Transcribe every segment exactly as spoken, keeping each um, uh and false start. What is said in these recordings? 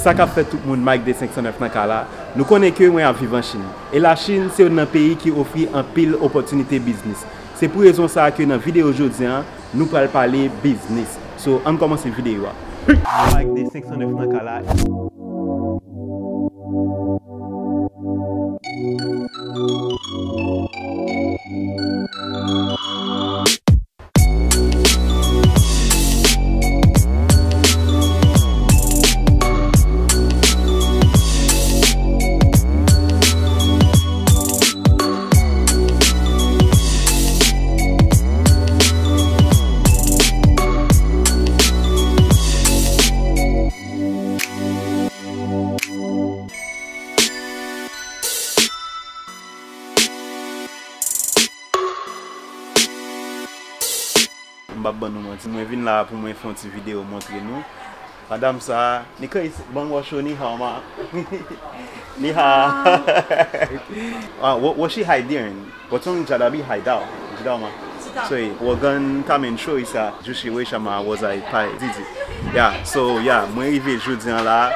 Sa k ap fèt tout moun, Mike de senk san nèf nan ka la. Nou konnen ke mwen ap viv an Chin. E Lachin se youn nan peyi ki ofri anpil opòtinite biznis. Se pou rezon sa a ke nan videyo jodi a, nou pral pale biznis. So, ann kòmanse videyo a. Mike de senk san nèf nan ka la. M p ap ban nou manti, mwen vin la pou mwen fè yon ti videyo montre nou. Madanm sa, 你可以帮我说你好吗？你好。啊，我我是海地人，我从加勒比海盗，你知道吗？知道。所以我跟他们说一下，就是为什么我在拍自己。Yeah, so yeah, mwen rive jodi an la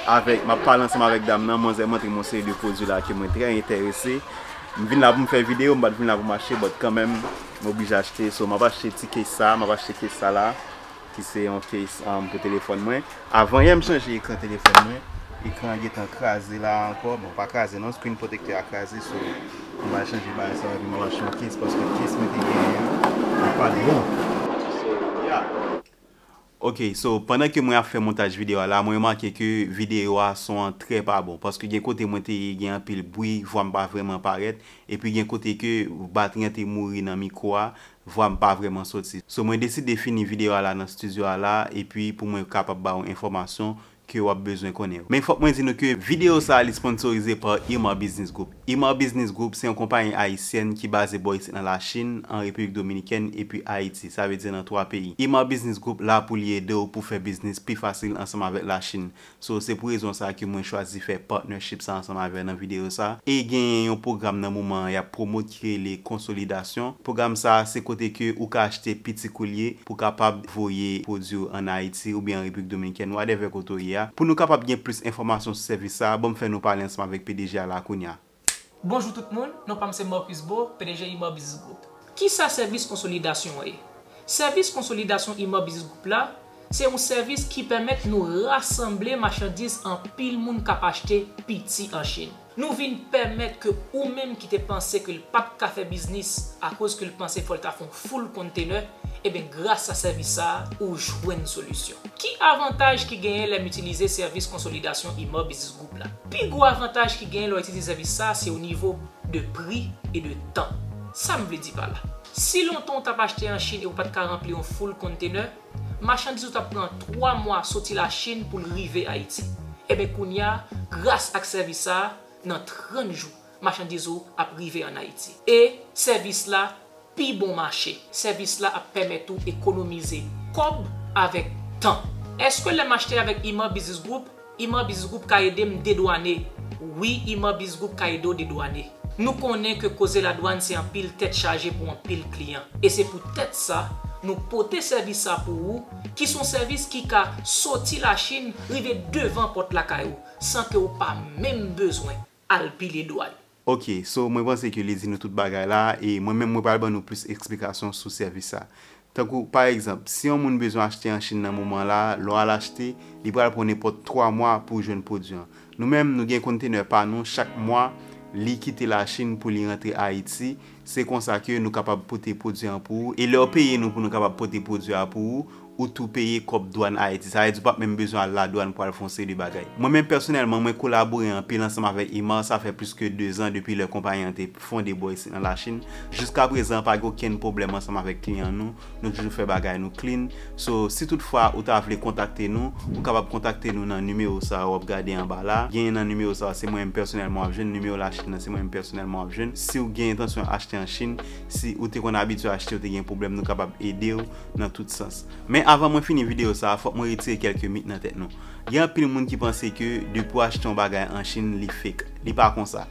avèk, m ap pale ansanm avèk dam nan, manzè montre m yon seri de pwodui la ke mwen trè enterese. M vin la pou m fè videyo, m pa t vin la pou m achte, but kanmenm, m oblije achte. So, m ap achte ti case sa, m ap achte case sa la, ki se yon case, um, pou telefòn mwen. Avan yè, m chanje ekran telefòn mwen. Ekran an gentan kraze la ankò. Bon, pa kraze non, screen protector a kraze, so, m pral chanje bagay sa, epi m ap achte yon case, paske case mwen te genyen an, li pa t bon. So, yeah. Ok, so, pandan ke mwen ap fè montaj videyo a la, mwen remake ke videyo a, son an trè pa bon, paske gen kote mwen te ye, gen anpil bri, vwa m pa vrèman parèt, epi gen kote ke batri an te mouri nan mikwo a, vwa m pa vrèman soti. So, mwen deside fini videyo a la nan estidyo a la, epi pou mwen kapab ba w enfòmasyon ke w ap bezwen konnen yo. Men fòk mwen di nou ke videyo sa a, li sponsorize pa Ima Business Group. Ima Business Group se yon konpayi ayisyèn ki baze bò isit nan Lachin, an Repiblik Dominikèn, epi Ayiti. Sa vle di nan twa peyi. Ima Business Group la pou li ede w pou fè biznis pi fasil ansanm avèk Lachin. So, se pou rezon sa a ke mwen chwazi fè partnership sa ansanm avè w nan videyo sa. E genyen yon pwogram nan moman an y ap pwomot ki rele Konsolidasyon. Pwogram sa a, se kote ke ou ka achte piti koulye pou kapab voye pwodui w ann Ayiti oubyen an Repiblik Dominikèn, whatever kote w ye a. Pou nou kapab gen plis enfòmasyon sou sèvis sa a, ban m fè nou pale ansanm avèk P D G a la kounye a. Bonjou tout moun, non pa m se Marcus Beau, P D G Ima Business Group. Kisa sèvis konsolidasyon an ye? Sèvis konsolidasyon Ima Business Group la, se yon sèvis ki pèmèt nou rasanble machandiz anpil moun k ap achte piti an Chin. Nou vin pèmèt ke ou menm ki te panse ke l p ap ka fè biznis akoz ke l panse fò l ta fè yon full container, eben, gras a sèvis sa a, ou jwenn solisyon. Ki avantaj ki genyen lè m itilize sèvis konsolidasyon Ima Business Group la? Pi gwo avantaj ki genyen lè w itilize sèvis sa a, se o nivo de pri e de tan. Sa m vle di pa la? Si lontan w t ap achte an Chin e w pa t ka ranpli yon full container, machandiz ou t ap pran twa mwa soti Lachin pou l rive Ayiti. Eben, kounye a, gras ak sèvis sa a, nan trant jou, machandiz ou ap rive ann Ayiti. E sèvis la pi bon mache. Sèvis la ap pèmèt ou ekonomize kòb avèk tan. Èske lè m achte avèk Ima Business Group, Ima Business Group ka ede m dedwane? Wi, Ima Business Group ka ede w dedwane. Nou konnen ke koze ladwann se anpil tèt chaje pou anpil kliyan. E se poutèt sa, nou pote sèvis sa pou ou, ki se yon sèvis ki ka soti Lachin, rive devan pòt lakay ou, san ke w pa menm bezwen al pile dwal. Ok, so mwen panse ke li di nou tout bagay la, e mwen menm mwen pral ban nou plis eksplikasyon sou sèvis sa. Tankou, pa egzanp, si yon moun bezwen achte an Chin nan moman la, lè w al achte, li pral pran nenpòt twa mwa pou w jwenn pwodui an. Nou menm, nou gen kontenè pa nou, chak mwa, li kite Lachin pou li rantre Ayiti. Se konsa ke nou kapab pote pwodui an pou ou. E lè w peye nou pou nou kapab pote pwodui a pou ou, ou tou peye kòb dwàn Ayiti. Sa vle di ou p ap menm bezwen al ladwàn pou al fè yon seri de bagay. Mwen menm pèsonèlman, mwen kolabore anpil ansanm avèk Ima, sa fè plis ke dezan depi lè konpayi an te fonde bò isit nan Lachin. Jiskaprezan, pa gen okenn pwoblèm ansanm avèk kliyan nou. Nou toujou fè bagay nou clean. So, si toutfwa ou ta vle kontakte nou, ou kapab kontakte nou nan nimewo sa a w ap gade anba la. Genyen nan nimewo sa a, se mwen menm pèsonèlman w ap jwenn. Nimewo Lachin nan, se mwen menm pèsonèlman w ap jwenn. Si w gen entansyon achte an Chin, si ou te konn abitye achte, ou te gen pwoblèm, nou kapab ede w nan tout sans. Men avan mwen fini videyo sa a, fòk mwen retire kèlke mit nan tèt nou. Gen anpil moun ki panse ke depi w achte yon bagay an Chin, li fake. Li pa konsa.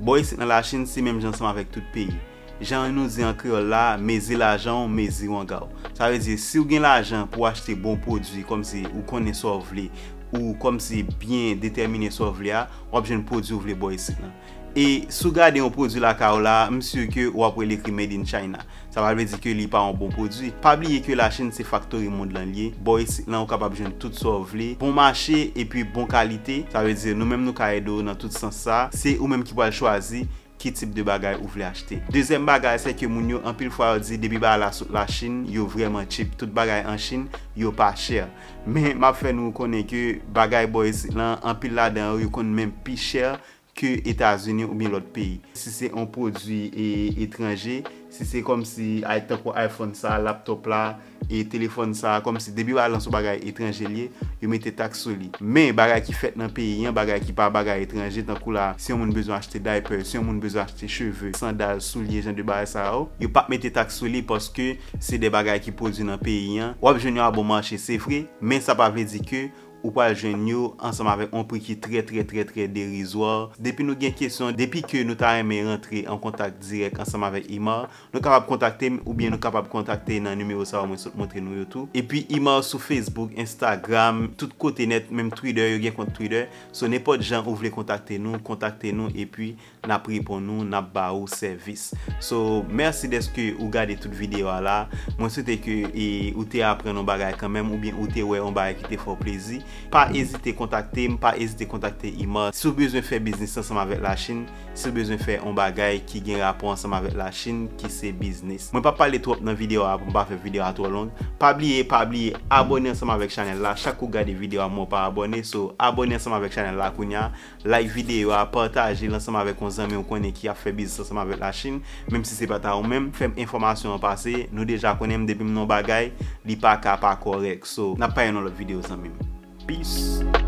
Bò isit nan Lachin, se menm jan ansanm avèk tout peyi. Jan nou di an kreyòl la, mezi lajan w, mezi wanga w. Sa vle di, si w gen lajan pou w achte bon pwodui, kòmsi ou konnen sa w vle, ou kòmsi byen detèmine sa w vle a, w ap jwenn pwodui ou vle bò isit lan. E si w gade yon pwodui lakay ou la, m si ke w ap wè l ekri Made in China. Sa pa vle di ke li pa yon bon pwodui. Pa bliye ke Lachin se faktori mond lan l ye. Bò isit lan ou kapab jwenn tout sa w vle. Bon mache epi bon kalite. Sa vle di nou menm nou ka ede w nan tout sans sa. Se ou menm ki pral chwazi ki tip de bagay ou vle achte. Dezyèm bagay, se ke moun yo, anpil fwa yo di depi bagay la sot Lachin, yo vrèman cheap. Tout bagay an Chin, yo pa chè. Men m ap fè nou konnen ke bagay bò isit lan, anpil ladan yo, yo konn menm pi chè ke Etazini oubyen lòt peyi. Si se yon pwodui e, etranje, si se kòmsi ay tankou iPhone sa, laptop la, e telefòn sa, kòmsi depi bagay lan se yon bagay etranje l ye, yo mete taks sou li. Men bagay ki fèt nan peyi an, bagay ki pa bagay etranje, tankou la, si yon moun bezwen achte diaper, si yon moun bezwen achte cheve, sandal, soulye, jan de bagay sa yo, yo p ap mete taks sou li paske se de bagay ki pwodui nan peyi an. W ap jwenn yo a bon mache, se vre, men sa pa vle di ke ou pral jwenn yo ansanm avèk yon pri ki trè, trè, trè, trè derizwa. Depi nou gen kesyon, depi ke nou ta renmen rantre an kontak dirèk ansanm avèk Imar, nou kapab kontakte m oubyen nou kapab kontakte nan nimewo sa yo mwen sot montre nou yo tou. Epi Imar sou Facebook, Instagram, tout kote nèt, menm Twitter, yo gen kont Twitter. So, nenpòt jan ou vle kontakte nou, kontakte nou, epi n ap reponn ou, n ap ba ou sèvis. So, mèsi dèske ou gade tout videyo a la. Mwen swete ke, e, ou te aprann yon bagay kanmenm, oubyen ou te wè yon bagay ki te fè w plezi. Pa ezite kontakte m, pa ezite kontakte Imar. Si w bezwen fè biznis ansanm avèk Lachin, si w bezwen fè yon bagay ki gen rapò ansanm avèk Lachin, ki se biznis. Mwen p ap pale twòp nan videyo a pou m pa fè videyo a twò long. Pa bliye, pa bliye abòne ansanm avèk chanèl la. Chak ou gade videyo a, mwen pa abòne. So, abòne ansanm avèk chanèl la kounye a. Like videyo a, pataje l ansanm avèk yon zanmi w konnen ki ap fè biznis ansanm avèk Lachin, menm si se pa ta ou menm. Fè m enfòmasyon an pase, nou deja konnen m depi m nan yon bagay, li pa ka pa kòrèk. So, n ap pa yon lòt videyo, zanmi m. Peace.